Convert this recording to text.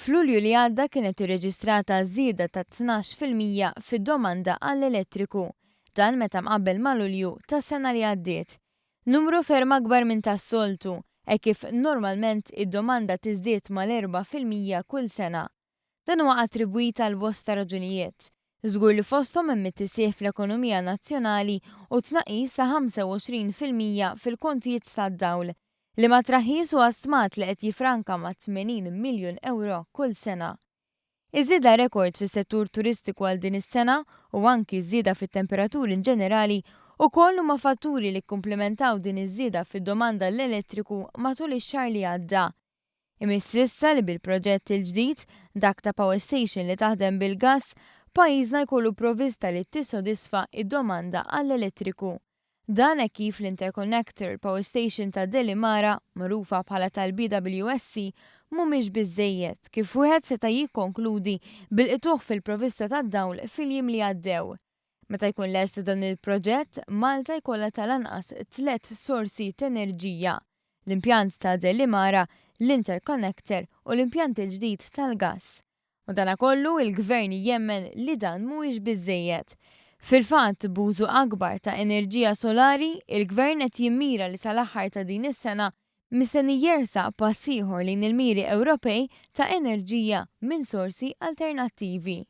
F'Lulju li għadda kienet irreġistrata żieda ta' 12% fid-domanda għall-elettriku. Dan meta mqabbel ma' Lulju tas-sena li għaddiet. Numru ferm akbar minn tas-soltu, hekk kif normalment id-domanda tiżdied mal-4% kull sena. Dan huwa attribwit għal bosta raġunijiet. Żgur li fosthom hemm it-tisħiħ fl-ekonomija nazzjonali u tnaqqis ta' 25% fil-kontijiet tad-dawl, liema traħħis huwa stmat li qed jiffranka mat-80 miljun ewro kull sena. Iż-żieda rekord fis-settur turistiku għal din is-sena u anki ż-żieda fit-temperaturi inġenerali ukoll huma fatturi li kkumplimentaw din iż-żieda fid-domanda għall-elettriku matul ix-xahar li għadda. Imiss issa li bil-proġett il-ġdid, dak ta' power station li taħdem bil-gass, pajjiżna jkollu provvista li tissodisfa d-domanda għall-elettriku. Dan hekk kif l-interconnector power station ta' Delimara, magħrufa bħala tal-BWSC, mhumiex biżżejjed, kif wieħed seta' jikkonkludi bil-qtugħ fil-provvista tad-dawl fil-jiem li għaddew. Meta jkun lest dan il-proġett, Malta jkollha tal-anqas tlett sorsi t'enerġija, l-impjant ta' Delimara, l-interconnector u l-impjant il-ġdid tal-gass. Madanakollu, il-Gvern jemmen li dan mhuwiex biżżejjed. Fil-fatt, b'użu akbar ta' enerġija solari, il-Gvern qed jimmira li sal-aħħar ta' din is-sena mistenni jersaq pass ieħor lejn il-miri Ewropej ta' enerġija minn sorsi alternattivi.